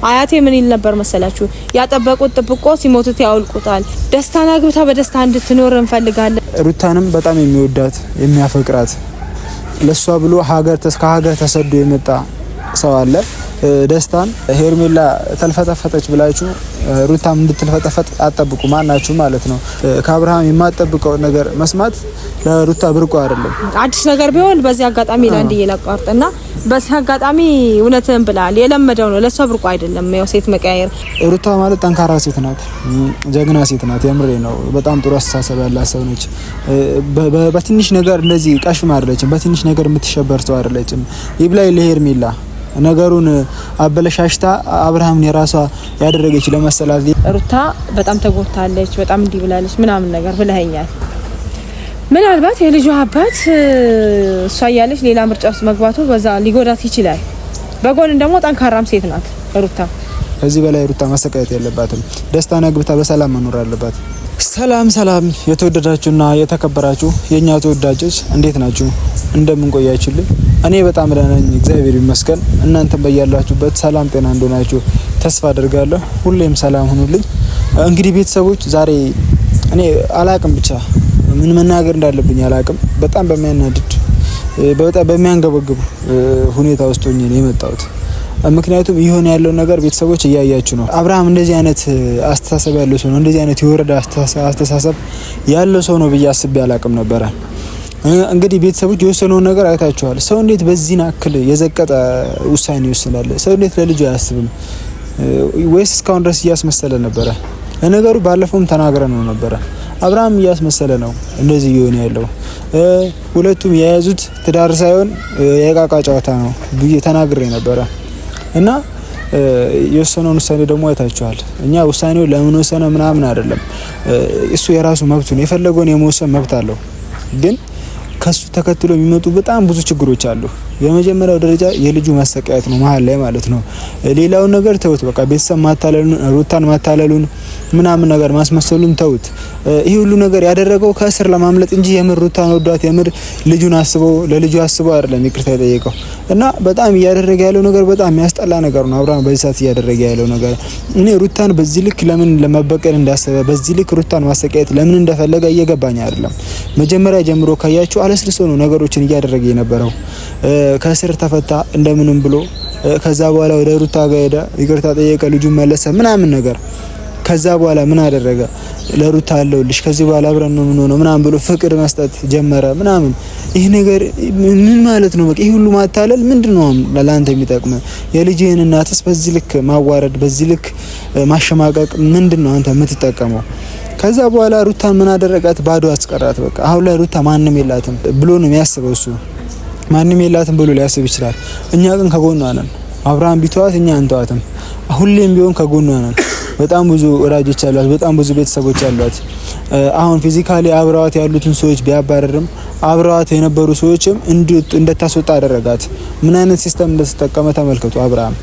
አያቴ ምን ይል ነበር መሰላችሁ? ያጠበቁት ጥብቆ ሲሞቱት ያውልቁታል። ደስታን አግብታ በደስታ እንድትኖር እንፈልጋለን። ሩታንም በጣም የሚወዳት የሚያፈቅራት ለሷ ብሎ ሀገር ከሀገር ተሰዶ የመጣ ሰው አለ። ደስታን ሄርሜላ ተልፈጠፈጠች ብላችሁ ሩታም እንድትልፈጠፈጥ አጠብቁ ማናችሁ ማለት ነው። ከአብርሃም የማጠብቀው ነገር መስማት ለሩታ ብርቁ አይደለም። አዲስ ነገር ቢሆን በዚህ አጋጣሚ ለአንድ ላቋርጥና በዚህ አጋጣሚ እውነትህን ብለሃል። የለመደው ነው ለእሷ ብርቁ አይደለም። ያው ሴት መቀያየር። ሩታ ማለት ጠንካራ ሴት ናት፣ ጀግና ሴት ናት። የምሬ ነው። በጣም ጥሩ አስተሳሰብ ያላት ሰው ነች። በትንሽ ነገር እንደዚህ ቀሽም አይደለችም። በትንሽ ነገር የምትሸበር ሰው አይደለችም። ይብላኝ ለሄርሜላ ነገሩን አበለሻሽታ አብርሃምን የራሷ ያደረገች ለመሰላት ሩታ በጣም ተጎድታለች፣ በጣም እንዲህ ብላለች ምናምን ነገር ብለኸኛል። ምናልባት የልጇ አባት እሷ እያለች ሌላ ምርጫ ውስጥ መግባቱ በዛ ሊጎዳት ይችላል። በጎን ደግሞ ጠንካራም ሴት ናት ሩታ። ከዚህ በላይ ሩታ መሰቃየት የለባትም። ደስታን አግብታ በሰላም መኖር አለባት። ሰላም ሰላም፣ የተወደዳችሁና የተከበራችሁ የእኛ ተወዳጆች እንዴት ናችሁ? እንደምን ቆያችሁልኝ? እኔ በጣም ደህና ነኝ፣ እግዚአብሔር ይመስገን። እናንተም በያላችሁበት ሰላም ጤና እንደሆናችሁ ተስፋ አድርጋለሁ። ሁሌም ሰላም ሁኑልኝ። እንግዲህ ቤተሰቦች ዛሬ እኔ አላቅም፣ ብቻ ምን መናገር እንዳለብኝ አላቅም። በጣም በሚያናድድ በጣም በሚያንገበግብ ሁኔታ ውስጥ ሆኜ ነው የመጣሁት። ምክንያቱም ይሆን ያለው ነገር ቤተሰቦች እያያችሁ ነው። አብርሃም እንደዚህ አይነት አስተሳሰብ ያለው ሰው ነው፣ እንደዚህ አይነት የወረደ አስተሳሰብ ያለው ሰው ነው ብዬ አስቤ አላቅም ነበረ። እንግዲህ ቤተሰቦች የወሰነውን ነገር አይታችኋል። ሰው እንዴት በዚህ ያክል የዘቀጠ ውሳኔ ይወስናል? ሰው እንዴት ለልጁ አያስብም? ወይስ እስካሁን ድረስ እያስመሰለ ነበረ? ለነገሩ ባለፈውም ተናግረ ነው ነበረ። አብርሃም እያስመሰለ ነው እንደዚህ እየሆነ ያለው። ሁለቱም የያዙት ትዳር ሳይሆን የቃቃ ጨዋታ ነው ብዬ ተናግሬ ነበረ እና የወሰነውን ውሳኔ ደግሞ አይታችኋል። እኛ ውሳኔው ለምን ወሰነ ምናምን አይደለም፣ እሱ የራሱ መብቱ ነው፣ የፈለገውን የመወሰን መብት አለው። ግን ከሱ ተከትሎ የሚመጡ በጣም ብዙ ችግሮች አሉ። የመጀመሪያው ደረጃ የልጁ መሰቃየት ነው፣ መሀል ላይ ማለት ነው። ሌላውን ነገር ተውት፣ በቃ ቤተሰብ ማታለሉን፣ ሩታን ማታለሉን ምናምን ነገር ማስመሰሉን ተውት። ይህ ሁሉ ነገር ያደረገው ከእስር ለማምለጥ እንጂ የምር ሩታን ወዷት የምር ልጁን አስቦ ለልጁ አስቦ አይደለም ይቅርታ የጠየቀው። እና በጣም እያደረገ ያለው ነገር በጣም የሚያስጠላ ነገር ነው። አብርሃም በዚህ ሰዓት እያደረገ ያለው ነገር እኔ ሩታን በዚህ ልክ ለምን ለመበቀል እንዳሰበ፣ በዚህ ልክ ሩታን ማሰቃየት ለምን እንደፈለገ እየገባኝ አይደለም። መጀመሪያ ጀምሮ ካያችሁ አለስልሶ ነው ነገሮችን እያደረገ የነበረው። ከእስር ተፈታ እንደምንም ብሎ ከዛ በኋላ ወደ ሩታ ጋር ሄደ፣ ይቅርታ ጠየቀ፣ ልጁን መለሰ ምናምን ነገር። ከዛ በኋላ ምን አደረገ? ለሩታ አለሁልሽ፣ ከዚህ በኋላ አብረን ነው የምንሆነው ምናምን ብሎ ፍቅር መስጠት ጀመረ ምናምን። ይህ ነገር ምን ማለት ነው? በቃ ይህ ሁሉ ማታለል ምንድነው ለአንተ የሚጠቅመ? የልጅህን እናትስ በዚህ ልክ ማዋረድ፣ በዚህ ልክ ማሸማቀቅ ምንድነው አንተ የምትጠቀመው? ከዛ በኋላ ሩታን ምን አደረጋት? ባዶ አስቀራት። በቃ አሁን ላይ ሩታ ማንም የላትም ብሎ ነው የሚያስበው እሱ። ማንም የላትም ብሎ ሊያስብ ይችላል። እኛ ግን ከጎኗ ነን። አብርሃም ቢተዋት እኛ አንተዋትም። ሁሌም ቢሆን ከጎኗ ነን። በጣም ብዙ ወዳጆች አሏት፣ በጣም ብዙ ቤተሰቦች አሏት። አሁን physically አብረዋት ያሉትን ሰዎች ቢያባረርም አብረዋት የነበሩ ሰዎችም እንድታስወጣ አደረጋት። ምን አይነት system እንደተጠቀመ ተመልከቱ። አብርሃም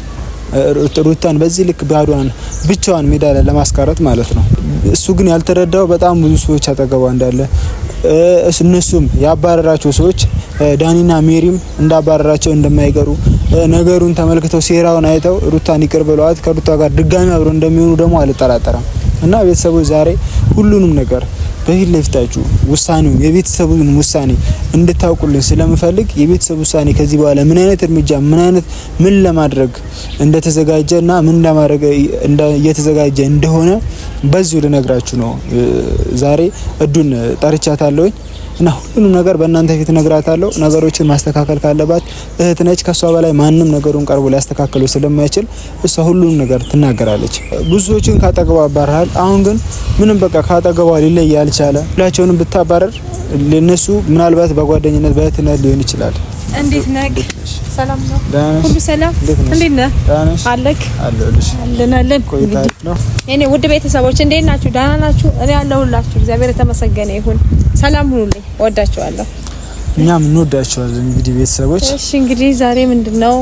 ሩታን በዚህ ልክ ባዷን ብቻዋን ሜዳ ላይ ለማስቀረት ማለት ነው። እሱ ግን ያልተረዳው በጣም ብዙ ሰዎች አጠገቧ እንዳለ እነሱም ያባረራቸው ሰዎች ዳኒና ሜሪም እንዳባረራቸው እንደማይቀሩ ነገሩን ተመልክተው ሴራውን አይተው ሩታን ይቅር ብለዋት ከሩታ ጋር ድጋሚ አብረው እንደሚሆኑ ደግሞ አልጠራጠረም። እና ቤተሰቦች ዛሬ ሁሉንም ነገር በፊት ለፊታችሁ ውሳኔውን የቤተሰቡን ውሳኔ እንድታውቁልን ስለምፈልግ የቤተሰብ ውሳኔ ከዚህ በኋላ ምን አይነት እርምጃ ምን አይነት ምን ለማድረግ እንደተዘጋጀ እና ምን ለማድረግ እየተዘጋጀ እንደሆነ በዚሁ ልነግራችሁ ነው። ዛሬ እዱን ጠርቻታለሁኝ እና ሁሉንም ነገር በእናንተ ፊት እነግራታለሁ። ነገሮችን ማስተካከል ካለባት እህት ነች። ከሷ በላይ ማንም ነገሩን ቀርቦ ሊያስተካክለው ስለማይችል እሷ ሁሉንም ነገር ትናገራለች። ብዙ ሰዎችን ካጠገቧ አባርሃል። አሁን ግን ምንም በቃ ካጠገቧ ሊለይ ያልቻለ ሁላቸውንም ብታባረር ለነሱ ምናልባት በጓደኝነት በእህትነት ሊሆን ይችላል። እንዴት ነህ? ሰላም ነው? ሁሉ ሰላም? እንዴት ነህ? አለክ? አለን አለን። እኔ ውድ ቤተሰቦች እንዴት ናችሁ? ደህና ናችሁ? እኔ አለሁላችሁ። እግዚአብሔር የተመሰገነ ይሁን። ሰላም ሁኑልኝ። እወዳችኋለሁ። እኛም እንወዳችኋለን። እንግዲህ ቤተሰቦች፣ እሺ እንግዲህ ዛሬ ምንድነው?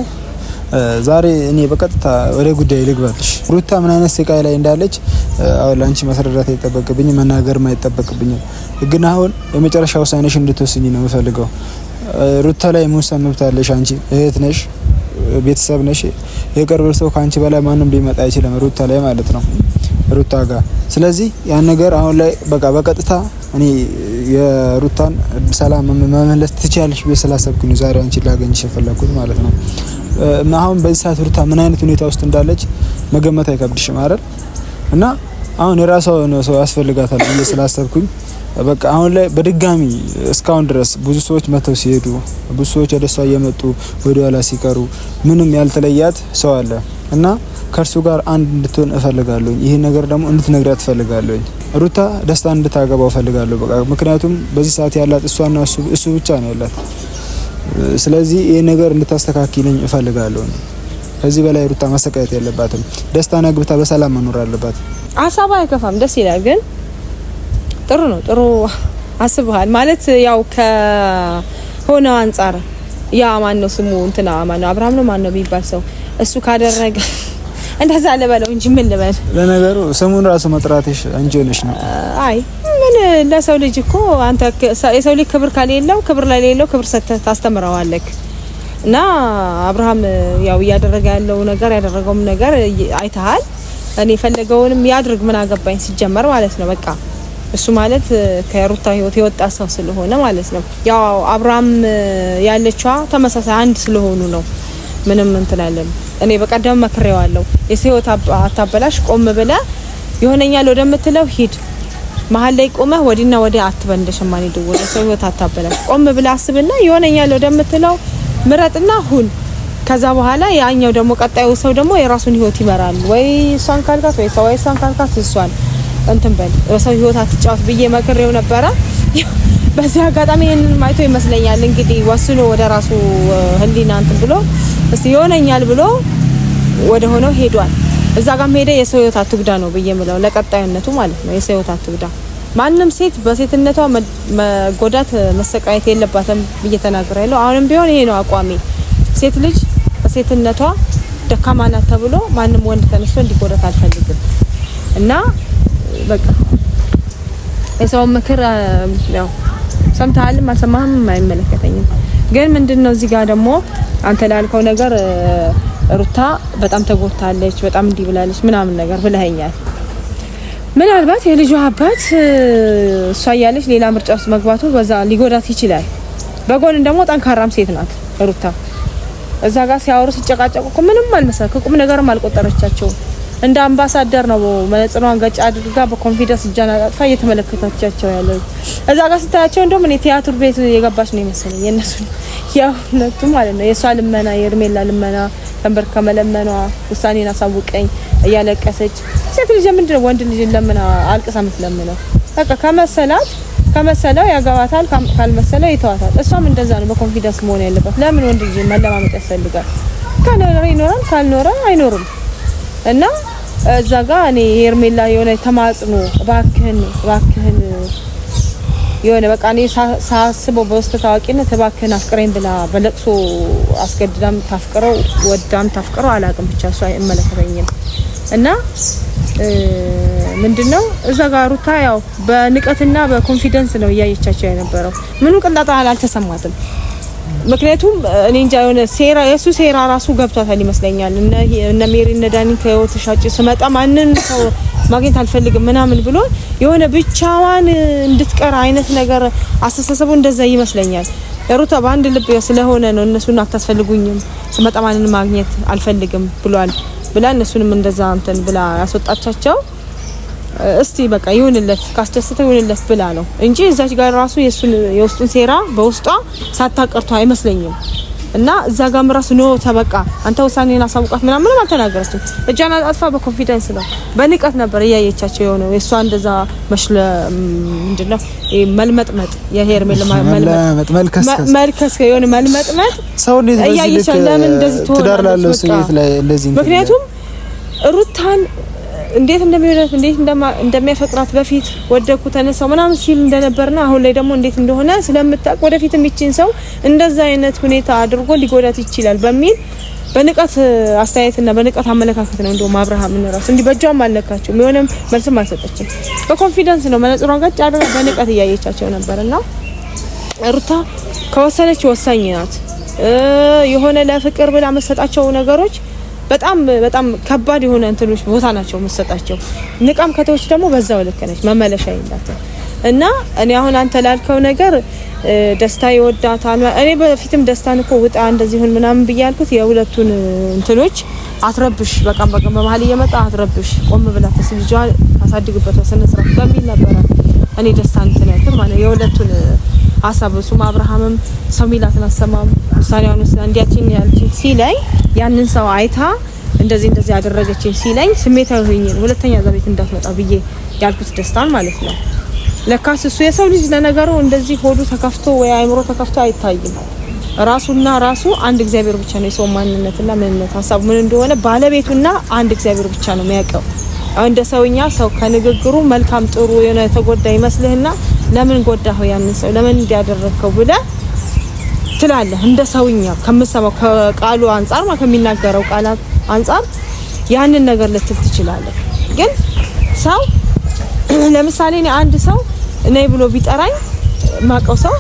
ዛሬ እኔ በቀጥታ ወደ ጉዳይ ልግባልሽ። ሩታ ምን አይነት ስቃይ ላይ እንዳለች አሁን ለአንቺ ማስረዳት አይጠበቅብኝም፣ መናገርም አይጠበቅብኝም። ግን አሁን የመጨረሻ ውሳኔሽ እንድትወስኝ ነው የምፈልገው። ሩታ ላይ መውሰን መብት አለሽ። አንቺ እህት ነሽ፣ ቤተሰብ ነሽ፣ የቅርብ ሰው ከአንቺ በላይ ማንም ሊመጣ አይችልም ሩታ ላይ ማለት ነው፣ ሩታ ጋር። ስለዚህ ያን ነገር አሁን ላይ በቃ በቀጥታ እኔ የሩታን ሰላም መመለስ ትችያለሽ ብዬ ስላሰብኩኝ ዛሬ አንቺን ላገኝሽ የፈለኩት ማለት ነው። አሁን በዚህ ሰዓት ሩታ ምን አይነት ሁኔታ ውስጥ እንዳለች መገመት አይከብድሽም አይደል? እና አሁን የራሷ ሰው ያስፈልጋታል ብዬ ስላሰብኩኝ በቃ አሁን ላይ በድጋሚ እስካሁን ድረስ ብዙ ሰዎች መተው ሲሄዱ፣ ብዙ ሰዎች ወደ እሷ እየመጡ ወደ ኋላ ሲቀሩ ምንም ያልተለያት ሰው አለ እና ከእርሱ ጋር አንድ እንድትሆን እፈልጋለሁኝ። ይህን ነገር ደግሞ እንድትነግሪያት እፈልጋለሁኝ። ሩታ ደስታ እንድታገባው እፈልጋለሁ። በቃ ምክንያቱም በዚህ ሰዓት ያላት እሷና እሱ ብቻ ነው ያላት። ስለዚህ ይህን ነገር እንድታስተካክልኝ እፈልጋለሁ። ከዚህ በላይ ሩታ መሰቃየት የለባትም። ደስታን አግብታ በሰላም መኖር አለባት። ሀሳቡ አይከፋም፣ ደስ ይላል። ግን ጥሩ ነው። ጥሩ አስበሃል ማለት ያው ከሆነ አንጻር ያ ማን ነው ስሙ እንትና ማን ነው አብርሃም ነው ማን ነው የሚባል ሰው እሱ ካደረገ እንደዛ ልበለው እንጂ ምን ልበል? ለነገሩ ስሙን ራሱ መጥራትሽ አንቺ ሆነሽ ነው። አይ ምን ለሰው ልጅ እኮ አንተ የሰው ልጅ ክብር ከሌለው ክብር ለሌለው ክብር ሰጥተህ ታስተምረዋለህ። እና አብርሃም ያው እያደረገ ያለው ነገር ያደረገውም ነገር አይተሃል። እኔ የፈለገውንም ያድርግ ምን አገባኝ ሲጀመር ማለት ነው። በቃ እሱ ማለት ከሩታ ህይወት የወጣ ሰው ስለሆነ ማለት ነው። ያው አብርሃም ያለችዋ ተመሳሳይ አንድ ስለሆኑ ነው። ምንም እንትን አለን። እኔ በቀደም መክሬዋለሁ። የሰው ህይወት አታበላሽ፣ ቆም ብለህ ይሆነኛል ወደምትለው ሂድ። መሀል ላይ ቆመህ ወዲና ወዲያ አትበል፣ እንደ ሸማኔ ደወል። የሰው ህይወት አታበላሽ፣ ቆም ብለህ አስብና ይሆነኛል ወደምትለው ምረጥና ሁን። ከዛ በኋላ ያኛው ደግሞ ቀጣዩ ሰው ደግሞ የራሱን ህይወት ይመራል። ወይ እሷን ካልካት ወይ ሰው እሷን ካልካት እሷን እንትን በል፣ በሰው ህይወት አትጫወት ብዬ መክሬው ነበረ። በዚህ አጋጣሚ ይሄንን ማይቶ ይመስለኛል እንግዲህ ወስኖ ወደ ራሱ ህሊና እንትን ብሎ እስቲ ይሆነኛል ብሎ ወደ ሆነው ሄዷል። እዛ ጋርም ሄደ የሰው ህይወት አትጉዳ ነው ብዬ ምለው ለቀጣይነቱ ማለት ነው። የሰው ህይወት አትጉዳ። ማንም ሴት በሴትነቷ መጎዳት መሰቃየት የለባትም ብዬ ተናግሬያለሁ። አሁንም ቢሆን ይሄ ነው አቋሜ። ሴት ልጅ በሴትነቷ ደካማ ናት ተብሎ ማንም ወንድ ተነስቶ እንዲጎዳት አልፈልግም እና በቃ የሰውን ምክር ያው ሰምተሃልም አልሰማህም አይመለከተኝም። ግን ምንድነው እዚህ ጋር ደግሞ አንተ ላልከው ነገር ሩታ በጣም ተጎድታለች፣ በጣም እንዲህ ብላለች ምናምን ነገር ብለኸኛል። ምናልባት የልጇ አባት እሷ እያለች ሌላ ምርጫ ውስጥ መግባቱ በዛ ሊጎዳት ይችላል። በጎን ደግሞ ጠንካራም ሴት ናት ሩታ። እዛ ጋር ሲያወሩ ሲጨቃጨቁ እኮ ምንም አልመሰል ከቁም ነገርም አልቆጠረቻቸውም። እንደ አምባሳደር ነው መነጽሯን ገጭ አድርጋ በ confidence እጇን አጣጥፋ እየተመለከተቻቸው ያለው። እዛ ጋር ስታያቸው እንደውም እኔ ቲያትር ቤት የገባች ነው የመሰለኝ የእነሱ የሁለቱ ማለት ነው። የእሷ ልመና የእርሜላ ልመና ተንበርክካ መለመኗ ውሳኔን አሳውቀኝ እያለቀሰች ሴት ልጅ ምንድን ነው ወንድ ልጅ ለምና አልቅሳ የምትለምነው? በቃ ከመሰላት ከመሰለው ያገባታል፣ ካልመሰለው ይተዋታል። እሷም እንደዛ ነው በ confidence መሆን ያለባት። ለምን ወንድ ልጅ መለማመጥ ያስፈልጋል? ከኖረ ይኖራል፣ ካልኖረ አይኖርም። እና እዛ ጋ እኔ የሄርሜላ የሆነ ተማጽኖ እባክህን እባክህን የሆነ በቃ እኔ ሳስበው በውስጥ ታዋቂነት እባክህን አፍቅረኝ ብላ በለቅሶ አስገድዳም ታፍቅረው ወዳም ታፍቅረው አላውቅም፣ ብቻ እሱ አይመለከተኝም። እና ምንድነው እዛ ጋር ሩታ ያው በንቀትና በ confidence ነው እያየቻቸው የነበረው። ምንም ቅንጣት አልተሰማትም። ምክንያቱም እኔ እንጃ የሆነ ሴራ የእሱ ሴራ ራሱ ገብቷታል ይመስለኛል። እነ ሜሪ እነ ዳኒ ከህይወት ሻጭ ስመጣ ማንን ሰው ማግኘት አልፈልግም ምናምን ብሎ የሆነ ብቻዋን እንድትቀር አይነት ነገር አስተሳሰቡ እንደዛ ይመስለኛል። ሩታ በአንድ ልብ ስለሆነ ነው እነሱን አታስፈልጉኝም ስመጣ ማንን ማግኘት አልፈልግም ብሏል ብላ እነሱንም እንደዛ እንትን ብላ ያስወጣቻቸው። እስቲ በቃ ይሁንለት ካስደሰተው ይሁንለት ብላ ነው እንጂ እዛች ጋር ራሱ የሱን የውስጡን ሴራ በውስጧ ሳታቀርቷ አይመስለኝም። እና እዛ ጋርም ራሱ no ተበቃ አንተ ውሳኔን አሳውቃት ምናምን ምንም አልተናገረችም። እጇን አጣጥፋ በ confidence ነው በንቀት ነበር እያየቻቸው የሆነው የእሷ እንደዛ መሽለ ምንድነው መልመጥመጥ የሄርሜላ መልከስ የሆነ መልመጥመጥ ሰው እንዴት በዚህ ልክ ለምን እንደዚህ ትዳር ላለው ሴት ላይ እንደዚህ ምክንያቱም ሩታን እንዴት እንደሚወዳት እንዴት እንደሚያፈቅራት በፊት ወደኩ ተነሳው ምናምን ሲል እንደነበርና አሁን ላይ ደግሞ እንዴት እንደሆነ ስለምታውቅ ወደፊትም ይችን ሰው እንደዛ አይነት ሁኔታ አድርጎ ሊጎዳት ይችላል በሚል በንቀት አስተያየትና በንቀት አመለካከት ነው። እንደውም አብርሃም እራሱ እንዲህ በእጇም አልነካቸውም የሆነም መልስም አልሰጠችም። በ confidence ነው መነጽሯን ጋጭ አድርጋ በንቀት እያየቻቸው ነበርና ሩታ ከወሰነች ወሳኝ ናት። የሆነ ለፍቅር ብላ መሰጣቸው ነገሮች በጣም በጣም ከባድ የሆነ እንትኖች ቦታ ናቸው መሰጣቸው። ንቃም ከተዎች ደግሞ በዛው ልክ ነች፣ መመለሻ የላትም። እና እኔ አሁን አንተ ላልከው ነገር ደስታ ይወዳታል። እኔ በፊትም ደስታን እኮ ውጣ እንደዚህ ሁን ምናምን ብዬ ያልኩት የሁለቱን እንትኖች አትረብሽ፣ በቃ በቃ በመሀል እየመጣ አትረብሽ፣ ቆም ብላ ተስልጇ ታሳድግበት በስነ ስርዓት በሚል ነበረ እኔ ደስታን እንትን ያልኩት ማለት የሁለቱን ሀሳብ እሱም አብርሃምም ሰው ሚላትን አሰማም ውሳኔዋን ወስና እንዲያችን ያልችን ሲለኝ ያንን ሰው አይታ እንደዚህ እንደዚህ ያደረገችኝ ሲለኝ ስሜታዊ ሆኜ ነው ሁለተኛ እዛ ቤት እንዳትመጣ ብዬ ያልኩት ደስታን ማለት ነው። ለካስ እሱ የሰው ልጅ ለነገሩ እንደዚህ ሆዱ ተከፍቶ ወይ አይምሮ ተከፍቶ አይታይም። ራሱና ራሱ አንድ እግዚአብሔር ብቻ ነው የሰው ማንነትና ምንነት ሀሳቡ ምን እንደሆነ ባለቤቱና አንድ እግዚአብሔር ብቻ ነው የሚያውቀው። እንደ ሰውኛ ሰው ከንግግሩ መልካም ጥሩ የሆነ የተጎዳ ይመስልህና ለምን ጎዳኸው ያንን ሰው ለምን እንዲያደረግከው ብለህ ትላለህ። እንደ ሰውኛ ከምሰማው ከቃሉ አንጻር ማለት ከሚናገረው ቃላት አንጻር ያንን ነገር ልትል ትችላለህ። ግን ሰው ለምሳሌ እኔ አንድ ሰው ነይ ብሎ ቢጠራኝ ማቀው ሰው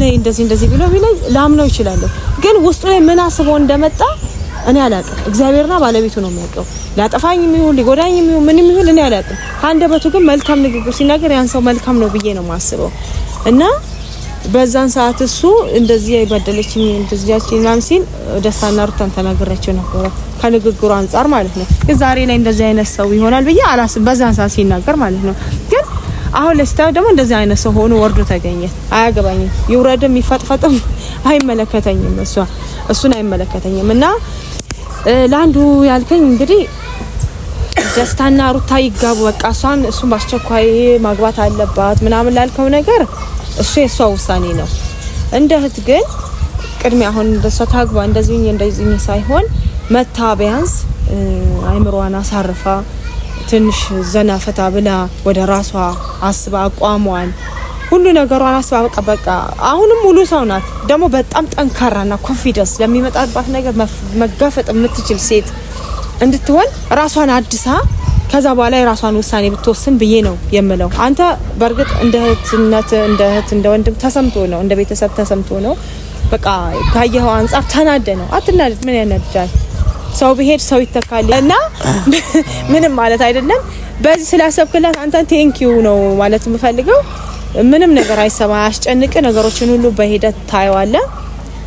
ነይ እንደዚህ እንደዚህ ብሎ ቢለኝ ላምነው እችላለሁ። ግን ውስጡ ላይ ምን አስቦ እንደመጣ እኔ አላውቅም። እግዚአብሔርና ባለቤቱ ነው የሚያውቀው። ሊያጠፋኝም ይሁን ሊጎዳኝም ይሁን ምንም ይሁን እኔ አላውቅም። ከአንደበቱ ግን መልካም ንግግር ሲናገር ያን ሰው መልካም ነው ብዬ ነው የማስበው እና በዛን ሰዓት እሱ እንደዚህ የበደለችኝ እንደዚህ ያችኝ ምናምን ሲል ደስታና ሩታን ተናግሬያቸው ነበረ ከንግግሩ አንጻር ማለት ነው። ግን ዛሬ ላይ እንደዚህ አይነት ሰው ይሆናል ብዬ አላስብም፣ በዛን ሰዓት ሲናገር ማለት ነው። ግን አሁን ላይ ስታየው ደግሞ እንደዚህ አይነት ሰው ሆኖ ወርዶ ተገኘ። አያገባኝም፣ ይውረድም ይፈጥፈጥም አይመለከተኝም፣ እሷ እሱን አይመለከተኝም። እና ለአንዱ ያልከኝ እንግዲህ ደስታና ሩታ ይጋቡ፣ በቃ እሷን እሱን በአስቸኳይ ማግባት አለባት ምናምን ላልከው ነገር እሱ የእሷ ውሳኔ ነው። እንደ እህት ግን ቅድሚያ አሁን እንደሷ ታግባ እንደዚህ እንደዚህ ሳይሆን መታ ቢያንስ አይምሮዋን አሳርፋ ትንሽ ዘና ፈታ ብላ ወደ ራሷ አስባ አቋሟን ሁሉ ነገሯን አስባ በቃ በቃ አሁንም ሙሉ ሰው ናት። ደግሞ በጣም ጠንካራና confidence ለሚመጣባት ነገር መጋፈጥ የምትችል ሴት እንድትሆን ራሷን አድሳ ከዛ በኋላ የራሷን ውሳኔ ብትወስን ብዬ ነው የምለው። አንተ በእርግጥ እንደ እህትነት እንደ እህት እንደ ወንድም ተሰምቶ ነው እንደ ቤተሰብ ተሰምቶ ነው በቃ ካየኸው አንጻር ተናደ ነው። አትናደድ፣ ምን ያናድዳል? ሰው ቢሄድ ሰው ይተካል እና ምንም ማለት አይደለም። በዚህ ስላሰብክላት አንተን thank you ነው ማለት የምፈልገው። ምንም ነገር አይሰማ አያስጨንቅ። ነገሮችን ሁሉ በሂደት ታየዋለህ።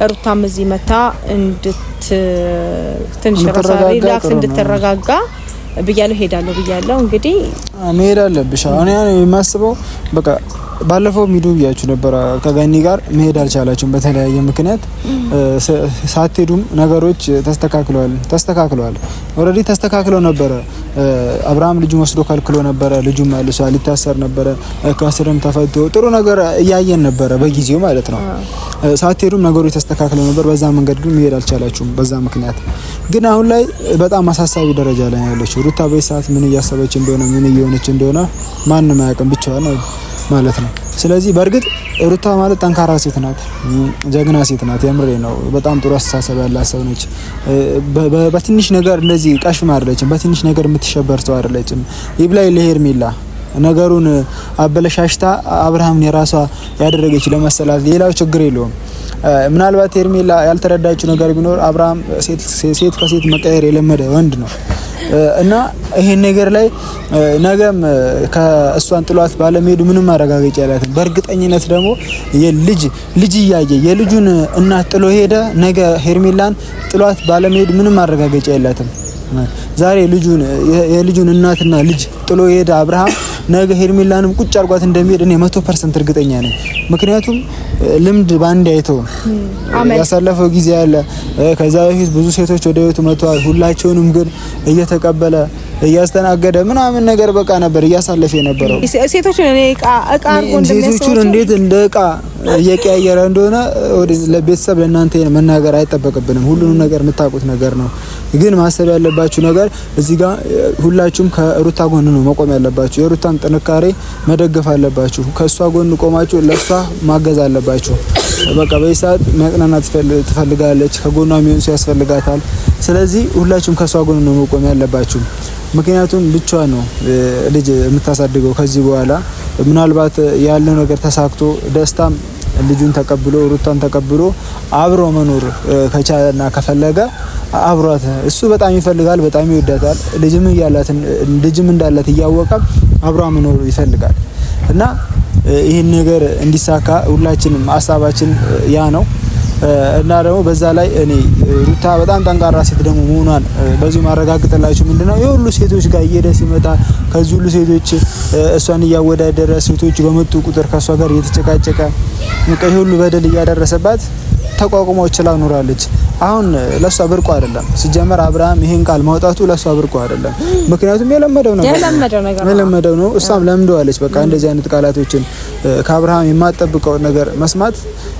ሩታም እዚህ መታ እንድት ትንሽ relax እንድትረጋጋ ብያለሁ። ሄዳለሁ ብያለሁ። እንግዲህ መሄድ አለብሽ። እኔ የማስበው በቃ ባለፈው ሚዱ ብያችሁ ነበረ። ከገኒ ጋር መሄድ አልቻላችሁም በተለያየ ምክንያት። ሳትሄዱም ነገሮች ተስተካክለዋል። already ተስተካክለው ነበረ። አብርሃም ልጁን ወስዶ ከልክሎ ነበረ። ልጁ መልሷል፣ ሊታሰር ነበረ። ከእስርም ተፈቶ ጥሩ ነገር እያየን ነበረ በጊዜው ማለት ነው። ሳትሄዱም ነገሮች ተስተካክለው ነበር። በዛ መንገድ ግን መሄድ አልቻላችሁም። በዛ ምክንያት ግን አሁን ላይ በጣም አሳሳቢ ደረጃ ላይ ያለችው ሩታ በዚህ ሰዓት ምን እያሰበች እንደሆነ ምን እየሆነች እንደሆነ ማንም አያውቅም፣ ብቻዋን ማለት ነው። ስለዚህ በእርግጥ ሩታ ማለት ጠንካራ ሴት ናት፣ ጀግና ሴት ናት። የምሬ ነው። በጣም ጥሩ አስተሳሰብ ያላት ሰው ነች። በትንሽ ነገር እንደዚህ ቀሽም አይደለችም። በትንሽ ነገር የምትሸበር ሰው አይደለችም። ይብላኝ ለሄርሜላ ነገሩን አበለሻሽታ አብርሃምን የራሷ ያደረገች ለመሰላት ሌላው ችግር የለውም። ምናልባት ሄርሜላ ያልተረዳችው ነገር ቢኖር አብርሃም ሴት ከሴት መቀየር የለመደ ወንድ ነው እና ይሄን ነገር ላይ ነገም ከእሷን ጥሏት ባለመሄዱ ምንም ማረጋገጫ የላትም። በእርግጠኝነት ደግሞ የልጅ ልጅ እያየ የልጁን እናት ጥሎ ሄደ፣ ነገ ሄርሜላን ጥሏት ባለመሄዱ ምንም ማረጋገጫ የላትም። ዛሬ ልጁን የልጁን እናትና ልጅ ጥሎ ሄደ አብርሃም ነገ ሄርሜላንም ቁጭ አርጓት እንደሚሄድ እኔ 100% እርግጠኛ ነኝ። ምክንያቱም ልምድ ባንድ አይተው ያሳለፈው ጊዜ አለ። ከዛ በፊት ብዙ ሴቶች ወደ ቤቱ መጥተዋል። ሁላቸውንም ግን እየተቀበለ እያስተናገደ ምናምን ነገር በቃ ነበር እያሳለፈ የነበረው። ሴቶቹን እንዴት እንደ እቃ እየቀያየረ እንደሆነ ለቤተሰብ ለእናንተ መናገር አይጠበቅብንም። ሁሉንም ነገር የምታውቁት ነገር ነው። ግን ማሰብ ያለባችሁ ነገር እዚህ ጋር ሁላችሁም ከሩታ ጎን ነው መቆም ያለባችሁ። የሩታን ጥንካሬ መደገፍ አለባችሁ። ከእሷ ጎን ቆማችሁ ለእሷ ማገዝ አለባችሁ። በቃ በዚህ ሰዓት መጽናናት ትፈልጋለች። ከጎኗ የሚሆን ሰው ያስፈልጋታል። ስለዚህ ሁላችሁም ከእሷ ጎን ነው መቆም ያለባችሁ። ምክንያቱም ብቻዋን ነው ልጅ የምታሳድገው ከዚህ በኋላ ምናልባት ያለው ነገር ተሳክቶ ደስታም ልጁን ተቀብሎ ሩታን ተቀብሎ አብሮ መኖር ከቻለና ከፈለገ አብሯት እሱ በጣም ይፈልጋል፣ በጣም ይወዳታል። ልጅም እያላት ልጅም እንዳላት እያወቀ አብሯ መኖር ይፈልጋል እና ይህን ነገር እንዲሳካ ሁላችንም ሀሳባችን ያ ነው። እና ደግሞ በዛ ላይ እኔ ሩታ በጣም ጠንካራ ሴት ደግሞ መሆኗን በዚሁ ማረጋግጥላችሁ ምንድነው የሁሉ ሴቶች ጋር እየሄደ ሲመጣ ከዚህ ሁሉ ሴቶች እሷን እያወዳደረ ሴቶች በመጡ ቁጥር ከእሷ ጋር እየተጨቃጨቀ በቃ የሁሉ በደል እያደረሰባት ተቋቁሞ ችላ ኖራለች። አሁን ለሷ ብርቁ አይደለም። ሲጀመር አብርሃም ይሄን ቃል ማውጣቱ ለሷ ብርቁ አይደለም። ምክንያቱም የለመደው ነገር የለመደው ነው። እሷም ለምደዋለች። በቃ እንደዚህ አይነት ቃላቶችን ከአብርሃም የማጠብቀው ነገር መስማት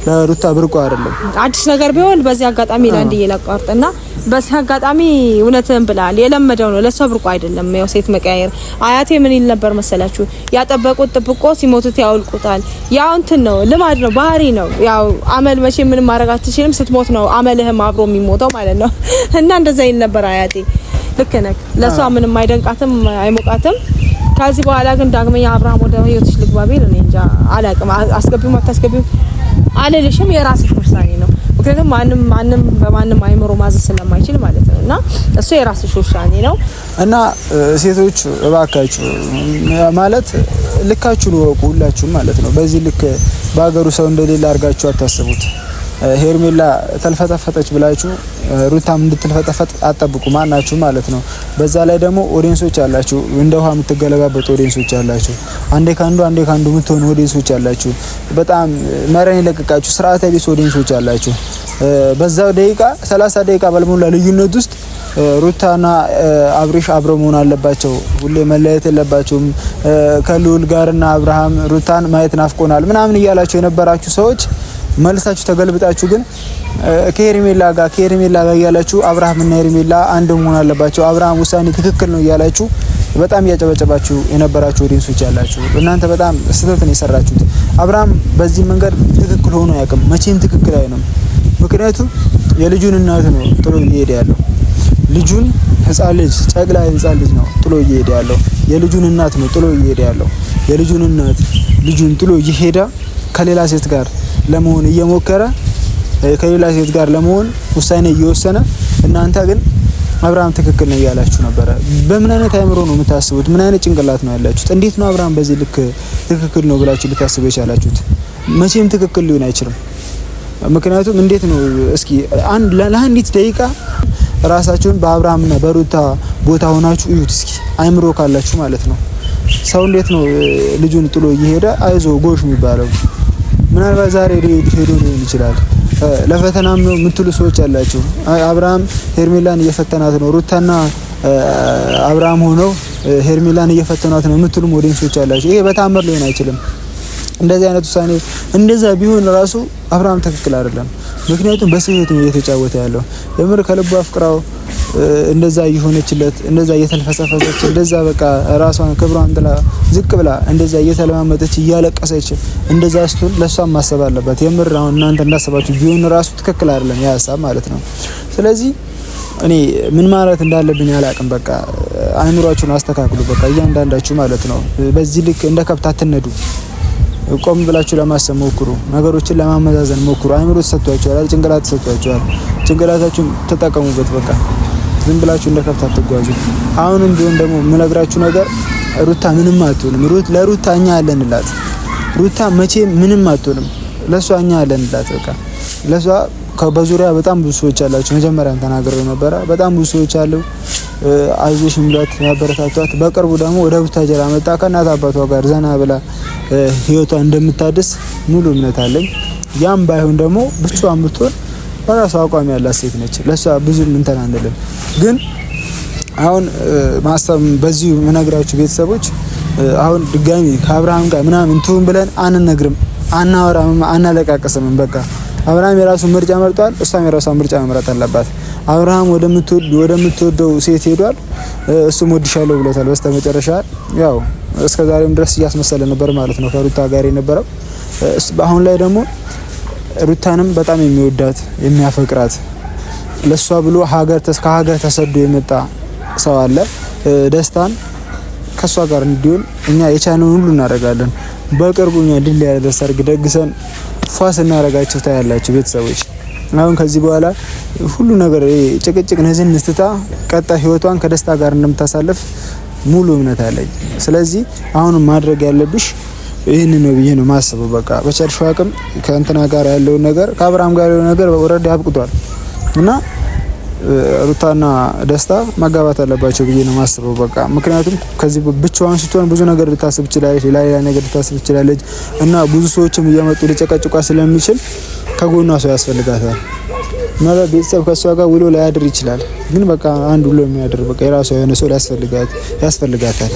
ለሩታ ብርቁ አይደለም። አዲስ ነገር ቢሆን በዚህ አጋጣሚ ለአንድ ላቋርጥና በዚህ አጋጣሚ እውነትህን ብለሃል። የለመደው ነው ለሷ ብርቁ አይደለም። ያው ሴት መቀያየር አያቴ ምን ይል ነበር መሰላችሁ? ያጠበቁት ጥብቆ ሲሞቱት ያውልቁታል። ያው እንትን ነው፣ ልማድ ነው፣ ባህሪ ነው። ያው አመል መቼ ምንም ማድረግ አትችልም። ስትሞት ነው አመልህም አብሮ የሚሞተው ማለት ነው። እና እንደዛ ይል ነበር አያቴ። ልክ ነህ። ለሷ ምንም አይደንቃትም፣ አይሞቃትም። ከዚህ በኋላ ግን ዳግመኛ አብርሃም ወደ ህይወትሽ ልግባ ቢል እኔ እንጃ አላቅም። አስገቢውም አታስገቢውም አልልሽም፣ የራስሽ ውሳኔ ነው። ምክንያቱም ማንም ማንም በማንም አይምሮ ማዘዝ ስለማይችል ማለት ነው። እና እሱ የራስሽ ውሳኔ ነው። እና ሴቶች እባካችሁ ማለት ልካችሁን እወቁ፣ ሁላችሁም ማለት ነው። በዚህ ልክ በሀገሩ ሰው እንደሌለ አድርጋችሁ አታስቡት። ሄርሜላ ተልፈተፈተች ብላችሁ ሩታም እንድትልፈተፈት አጠብቁ ማናችሁ ማለት ነው። በዛ ላይ ደግሞ audience ኦች አላችሁ፣ እንደ ውሃ የምትገለባበጡ audience ኦች አላችሁ። አንዴ ካንዱ አንዴ ካንዱ የምትሆኑ audience ኦች አላችሁ። በጣም መረን የለቀቃችሁ ስርዓተ ቢስ audience ኦች አላችሁ። በዛው ደቂቃ 30 ደቂቃ ባልሞላ ልዩነት ውስጥ ሩታና አብሪሽ አብረው መሆን አለባቸው፣ ሁሌ መለየት የለባቸውም፣ ከልዑል ጋርና አብርሃም ሩታን ማየት ናፍቆናል ምናምን እያላችሁ የነበራችሁ ሰዎች መልሳችሁ ተገልብጣችሁ ግን ከሄርሜላ ጋር ከሄርሜላ ጋር እያላችሁ አብርሃም እና ሄርሜላ አንድ መሆን አለባቸው፣ አብርሃም ውሳኔ ትክክል ነው እያላችሁ በጣም እያጨበጨባችሁ የነበራችሁ audience ኦች ያላችሁ እናንተ በጣም ስህተት ነው የሰራችሁት። አብርሃም በዚህ መንገድ ትክክል ሆኖ አያውቅም፣ መቼም ትክክል አይሆንም። ምክንያቱም የልጁን እናት ነው ጥሎ እየሄደ ያለው። ልጁን ህፃን ልጅ ጨቅላ ህፃን ልጅ ነው ጥሎ እየሄደ ያለው። የልጁን እናት ነው ጥሎ እየሄደ ያለው። የልጁን እናት ልጁን ጥሎ እየሄደ ከሌላ ሴት ጋር ለመሆን እየሞከረ ከሌላ ሴት ጋር ለመሆን ውሳኔ እየወሰነ እናንተ ግን አብርሃም ትክክል ነው እያላችሁ ነበረ። በምን አይነት አእምሮ ነው የምታስቡት? ምን አይነት ጭንቅላት ነው ያላችሁት? እንዴት ነው አብርሃም በዚህ ልክ ትክክል ነው ብላችሁ ልታስቡ የቻላችሁት? መቼም ትክክል ሊሆን አይችልም። ምክንያቱም እንዴት ነው እስኪ አንድ ለአንዲት ደቂቃ ራሳችሁን በአብርሃምና በሩታ ቦታ ሆናችሁ እዩት እስኪ አእምሮ ካላችሁ ማለት ነው። ሰው እንዴት ነው ልጁን ጥሎ እየሄደ አይዞ ጎሽ የሚባለው? ምናልባት ዛሬ ሄዶ ሊሆን ይችላል። ለፈተናም ነው የምትሉ ሰዎች አላችሁ። አብርሃም ሄርሜላን እየፈተናት ነው፣ ሩታና አብርሃም ሆነው ሄርሜላን እየፈተናት ነው የምትሉም audience ኦች አላችሁ። ይሄ በታምር ሊሆን አይችልም። እንደዚህ አይነት ውሳኔ እንደዛ ቢሆን ራሱ አብርሃም ትክክል አይደለም። ምክንያቱም በስሜት ነው እየተጫወተ ያለው። የምር ከልቡ አፍቅራው እንደዛ እየሆነችለት እንደዛ እየተልፈሰፈሰች እንደዛ በቃ ራሷን ክብሯን ጥላ ዝቅ ብላ እንደዛ እየተለማመጠች እያለቀሰች እንደዛ ስትሆን ለሷም ማሰብ አለባት። የምር አሁን እናንተ እንዳሰባችሁ ቢሆን ራሱ ትክክል አይደለም ያ ሀሳብ ማለት ነው። ስለዚህ እኔ ምን ማለት እንዳለብኝ አላቅም። በቃ አእምሯችሁን አስተካክሉ። በቃ እያንዳንዳችሁ ማለት ነው። በዚህ ልክ እንደ ከብት አትነዱ። ቆም ብላችሁ ለማሰብ ሞክሩ። ነገሮችን ለማመዛዘን ሞክሩ። አእምሮ ተሰጥቷችኋል፣ ጭንቅላት ተሰጥቷችኋል። ጭንቅላታችሁን ተጠቀሙበት። በቃ ዝም ብላችሁ እንደ ከብት አትጓዙ። አሁንም ቢሆን ደግሞ የምነግራችሁ ነገር ሩታ ምንም አትሆንም። ሩት ለሩታ እኛ አለንላት። ሩታ መቼ ምንም አትሆንም። ለሷ እኛ አለንላት። በቃ ለሷ በዙሪያ በጣም ብዙ ሰዎች አላችሁ። መጀመሪያም ተናግሬው ነበረ። በጣም ብዙ ሰዎች አሉ አይዞሽ የሚሏት ያበረታቷት። በቅርቡ ደግሞ ወደ ቡታጀራ መጣ ከእናት አባቷ ጋር ዘና ብላ ህይወቷ እንደምታድስ ሙሉ እምነት አለኝ። ያም ባይሆን ደግሞ ብቻዋን ብትሆን በራሷ አቋም ያላት ሴት ነች። ለሷ ብዙ እንትን አንልም። ግን አሁን ማሰብ በዚሁ የምነግራችሁ ቤተሰቦች አሁን ድጋሚ ከአብርሃም ጋር ምናምን ትሁን ብለን አንነግርም፣ አናወራምም፣ አናለቃቅስምም። በቃ አብርሃም የራሱን ምርጫ መርጧል። እሷም የራሷን ምርጫ መምረጥ አለባት። አብርሃም ወደምትወደው ሴት ሄዷል። እሱም ወድሻለሁ ብሎታል። በስተመጨረሻ ያው እስከ ዛሬም ድረስ እያስመሰለ ነበር ማለት ነው ከሩታ ጋር የነበረው። አሁን ላይ ደግሞ ሩታንም በጣም የሚወዳት የሚያፈቅራት ለሷ ብሎ ሀገር ከሀገር ተሰዶ የመጣ ሰው አለ። ደስታን ከሷ ጋር እንዲሆን እኛ የቻለውን ሁሉ እናደርጋለን። በቅርቡ እኛ ድል ያለ ሰርግ ደግሰን ፏ ስናረጋችሁ ታያላችሁ ቤተሰቦች። አሁን ከዚህ በኋላ ሁሉ ነገር ጭቅጭቅ ንዝንዝ ትታ ቀጣይ ህይወቷን ከደስታ ጋር እንደምታሳልፍ ሙሉ እምነት አለኝ። ስለዚህ አሁን ማድረግ ያለብሽ ይህንን ነው ብዬ ነው ማስበው። በቃ በቻልሽው አቅም ከእንትና ጋር ያለውን ነገር ከአብርሃም ጋር ያለውን ነገር already አብቅቷል እና ሩታና ደስታ መጋባት አለባቸው ብዬ ነው ማስበው። በቃ ምክንያቱም ከዚህ ብቻዋን ስትሆን ብዙ ነገር ልታስብ ትችላለች፣ ሌላ ሌላ ነገር ልታስብ ትችላለች እና ብዙ ሰዎችም እየመጡ ሊጨቀጭቋ ስለሚችል ከጎኗ ሰው ያስፈልጋታል። ምናልባት ቤተሰብ ከእሷ ጋር ውሎ ላያድር ይችላል፣ ግን በቃ አንድ ውሎ የሚያድር በቃ የራሷ የሆነ ሰው ያስፈልጋታል።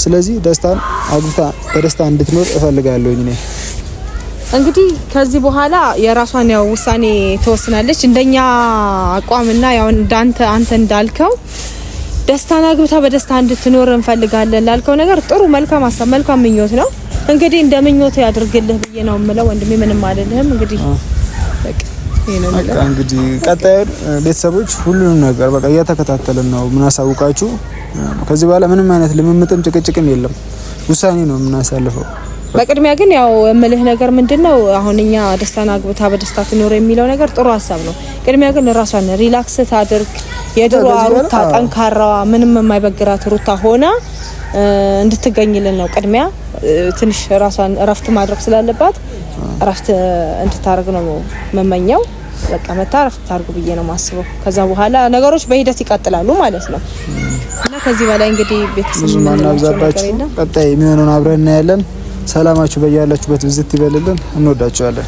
ስለዚህ ደስታን አግብታ በደስታ እንድትኖር እፈልጋለሁ እኔ። እንግዲህ ከዚህ በኋላ የራሷን ያው ውሳኔ ትወስናለች። እንደኛ አቋምና ያው እንዳንተ አንተ እንዳልከው ደስታን አግብታ በደስታ እንድትኖር እንፈልጋለን ላልከው ነገር ጥሩ መልካም ሀሳብ መልካም ምኞት ነው። እንግዲህ እንደ ምኞት ያድርግልህ ብዬ ነው የምለው ወንድሜ። ምንም አይደለህም። እንግዲህ በቃ በቃ እንግዲህ ቀጣዩን ቤተሰቦች ሁሉንም ነገር በቃ እየተከታተልን ነው የምናሳውቃችሁ። ከዚህ በኋላ ምንም አይነት ልምምጥም ጭቅጭቅም የለም። ውሳኔ ነው የምናሳልፈው። በቅድሚያ ግን ያው የምልህ ነገር ምንድነው፣ አሁን እኛ ደስታን አግብታ በደስታ ትኖር የሚለው ነገር ጥሩ ሀሳብ ነው። ቅድሚያ ግን ራሷን relax ታድርግ። የድሮ ሩታ ጠንካራዋ፣ ምንም የማይበግራት ሩታ ሆና እንድትገኝልን ነው ቅድሚያ። ትንሽ ራሷን እረፍት ማድረግ ስላለባት እረፍት እንድታደርግ ነው መመኘው። በቃ መታ እረፍት ታርጉ ብዬ ነው ማስበው። ከዛ በኋላ ነገሮች በሂደት ይቀጥላሉ ማለት ነው እና ከዚህ በላይ እንግዲህ ቤተሰብ ብዙ ማናብዛባችሁ፣ ቀጣይ የሚሆነውን አብረን እናያለን። ሰላማችሁ በያላችሁበት ብዝት ይበልልን። እንወዳችኋለን።